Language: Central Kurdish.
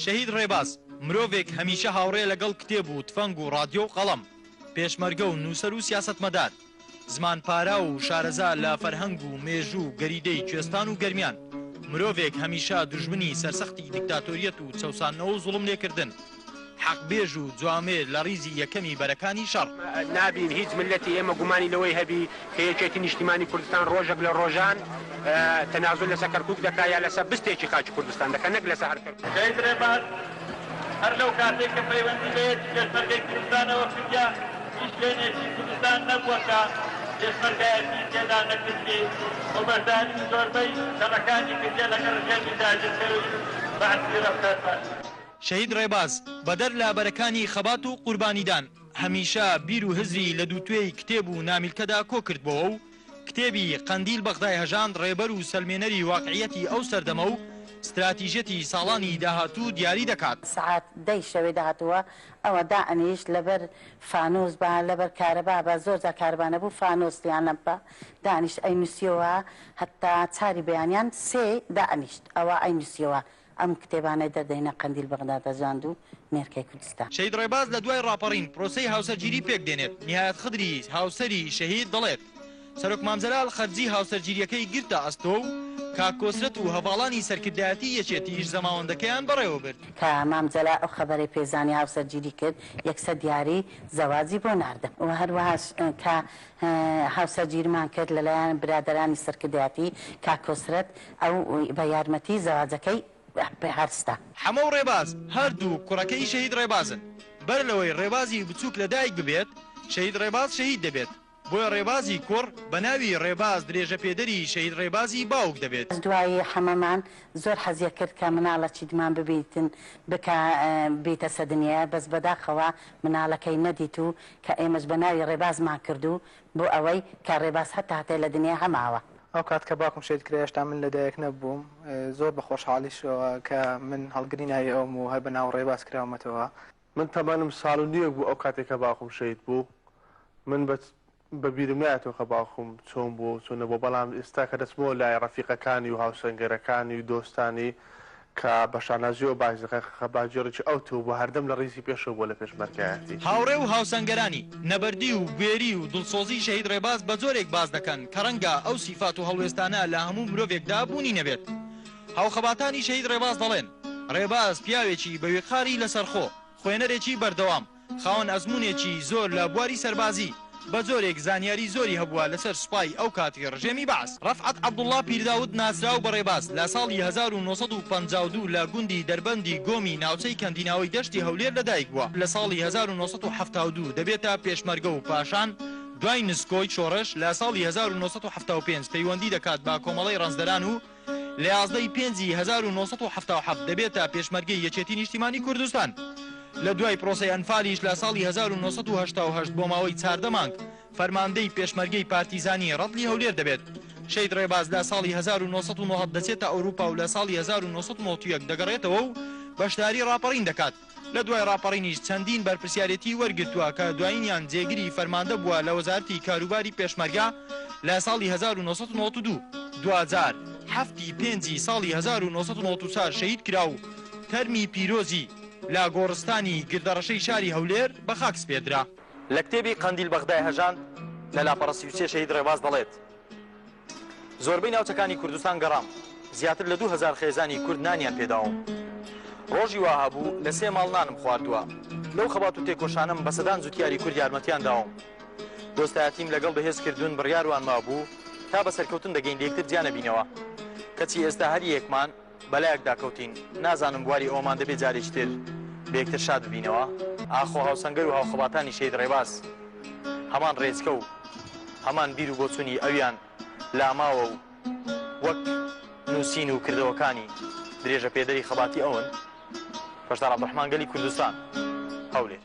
شەهید ڕێباز، مرۆڤێک هەمیشە هاوڕێ لەگەڵ کتێب و تفەنگ و ڕادیۆ و قەڵەم، پێشمەرگە و نووسەر و سیاسەتمەدار، زمان پاراو و شارەزا لە فەرهەنگ و مێژوو و گەریدەی کوێستان و گەرمیان، مرۆڤێک هەمیشە دوژمنی سەرسەختی دیکتاتۆریەت و چەوساندنەوە و زوڵم لێکردن، حەقبێژ و جوامێر لە ڕیزی یەکەمی بەرەکانی شەڕ. نابین هیچ میللەتی ئێمە گومانی لەوەی هەبی کە یەکێتی نیشتیمانی کوردستان ڕۆژەک لە ڕۆژان تەنازول لەسەر کەرکوک دەکا یا لەسەر بستێکی خاکی کوردستان دەکا نەک لەسەر هەر کەرکوک. شەهید ڕێباز هەر لەو کاتەی کە پەیوەندی بە هێزی پێشمەرگەی کوردستانەوە کردیە هیچ شوێنێکی کوردستان نەبووە کە پێشمەرگایەتی تێدا نەکردبی و بەشداری زۆربەی شەڕەکانی کردیە لەگەڵ ڕژێمی داگیرکەر و بەعسی ڕەفتارباز. شەهید ڕێباز، بەدەر لە بەرەکانی خەبات و قوربانیدان، هەمیشە بیر و هزری لە دووتوێی کتێب و نامیلکەدا کۆ کردبۆوە و کتێبی، قەندیل بەغدای هەژاند، ڕێبەر و سەلمێنەری واقعیەتی ئەو سەردەمە و ستراتیژیەتی ساڵانی داهاتوو دیاری دەکات. سەعات دەی شەوێ دەهاتووە ئەوە دائەنیشت لەبەر فانوس با لەبەر کارەبا با زۆر جار کارەبا نەبوو فانوس یان لەمپە دائەنیشت ئەینوسیەوە هەتا چاری بەیانیان سێ دائەنیشت ئەوە ئەینوسیەوە ئەم کتێبانەی دەردەینە قەندیل بەغداد هەژاند و نێرکەی کوردستان. شەهید ڕێباز لە دوای ڕاپەڕین پرۆسەی هاوسەرگیری پێک دێنێت، نیهایەت خدری هاوسەری شەهید دەڵێت، سەرۆک مام جەلال خەرجی هاوسەرگیرییەکەی گرتە ئەستۆ و کاک کۆسرەت و هەڤاڵانی سەرکردایەتی یەکێتیش زەماوەندەکەیان بەڕێوەبرد. کە مام جەلال ئەو خەبەرەی پێ زانی هاوسەرگیری کرد، یەکسەر دیاری زەواجی بۆ ناردم و هەروەهاش کە هاوسەرگیرمان کرد لەلایەن برادەرانی سەرکردایەتی کاک کۆسرەت ئەو بە یارمەتی زەواجەکەی هەرستا. حەمە و ڕێباز هەردوو کوڕەکەی شەهید ڕێبازن. بەر لەوەی ڕێبازی بچووک لە دایک ببێت، شەهید ڕێباز شەهید دەبێت. بۆیە ڕێبازی کوڕ بە ناوی ڕێباز درێژەپێدەری شەهید ڕێبازی باوک دەبێت. دوایی حەمەمان زۆر حەزیە کرد کە مناڵەچیدمان ببیتن بکە بیتە سە دنیایە بەس بەداخەوە مناڵەکەی نەدیت و کە ئێمەش بە ناوی ڕێبازمان کرد و بۆ ئەوەی کە ڕێباز هەتا هەتای لە دنیا هەماوە. ئەو کات کە باوکم شەهید کرا هێشتا من لە دایک نەببووم، زۆر بە خۆشحاڵیشەوە کە من هەڵگری ناوی ئەوم و هەر بە ناو ڕێباز کراومەتەوە. من تەمەنم ساڵ و نیوێک بوو ئەو کاتەی کە باوکم شەهید بوو، من بە بە بیرم نایەتەوە کە باوکم چۆن بووە و چۆن نەبووە، بەڵام ئێستا کە دەچمەوە لای ڕەفیقەکانی و هاوسەنگەرەکانی و دۆستانی کە بە شانازییەوە باسی دەکەن کە خەباتگێڕێکی ئەوتۆ بووە، هەردەم لە ڕیزی پێشەوە بووە لە پێشمەرگایەتی. هاوڕێ و هاوسەنگەرانی، نەبەردی و بوێری و دڵسۆزی شەهید ڕێباز بە جۆرێک باس دەکەن کە ڕەنگە ئەو سیفات و هەڵوێستانە لە هەموو مرۆڤێکدا بوونی نەبێت. هاوخەباتانی شەهید ڕێباز دەڵێن، ڕێباز پیاوێکی بە ویقاری لەسەرخۆ، خوێنەرێکی بەردەوام، خاوەن ئەزموونێکی زۆر لە بواری سەربازی، بە جۆرێک زانیاری زۆری هەبووە لەسەر سوپای ئەو کاتی ڕژێمی بەعس. ڕەفعەت عەبدوڵڵا پیرداود ناسراو بە ڕێباز لە ساڵی 1952 لە گوندی دەربەندی گۆمی ناوچەی کەندیناوەی دەشتی هەولێر لەدایک بووە. لە ساڵی 1972 دەبێتە پێشمەرگە و پاشان دوای نسکۆی شۆڕش لە ساڵی 1975 پەیوەندی دەکات بە کۆمەڵەی ڕەنجدەران و لە 11 ی پێنجی 1977 دەبێتە پێشمەرگەی یەکێتی نیشتیمانی کوردستان. لە دوای پرۆسەی ئەنفالیش لە ساڵی 1988 بۆ ماوەی 14 مانگ فەرماندەی پێشمەرگەی پارتیزانی ڕەتڵی هەولێر دەبێت. شەهید ڕێباز لە ساڵی 1990 دەچێتە ئەوروپا و لە ساڵی 1991 دەگەڕێتەوە و بەشداری ڕاپەڕین دەکات. لە دوای ڕاپەڕینیش چەندین بەرپرسیارێتی وەرگرتووە کە دوایینیان جێگری فەرماندە بووە لە وەزارەتی کاروباری پێشمەرگە لە ساڵی 1992. دواجار حەفت ی پێنجی ساڵی 1994 شەهید کرا و تەرمی پیرۆزی لە گۆڕستانی گردەڕەشەی شاری هەولێر بە خاک سپێردرا. لە کتێبی قەندیل بەغدای هەژاند لە لاپەڕە 33 شەهید ڕێباز دەڵێت، زۆربەی ناوچەکانی کوردستان گەڕام، زیاتر لە 2000 خێزانی کورد نانیان پێداوم. ڕۆژی وا هەبوو لە سێ ماڵ نانم خواردووە. لەو خەبات و تێکۆشانەم بە سەدان جوتیاری کورد یارمەتیان داوم. دۆستایەتیم لەگەڵ بەهێز کردوون بڕیاروان مابوو تا بە سەرکەوتن دەگەین لەیەکتر جیا نەبینەوە. کەچی ئێستا هەر یەکمان بەلایەکدا کەوتین، نازانم بواری ئەوەمان دەبێ جارێکی تر بە یەکتر شاد ببینەوە؟ ئاخۆ هاوسەنگەر و هاوخەباتانی شەهید ڕێباز هەمان ڕێچکە و هەمان بیر و بۆچوونی ئەویان لاماوە و وەک نووسین و کردەوەکانی درێژەپێدەری خەباتی ئەون؟ بەشدار عەبدولڕەحمان گەلی کوردستان، هەولێر.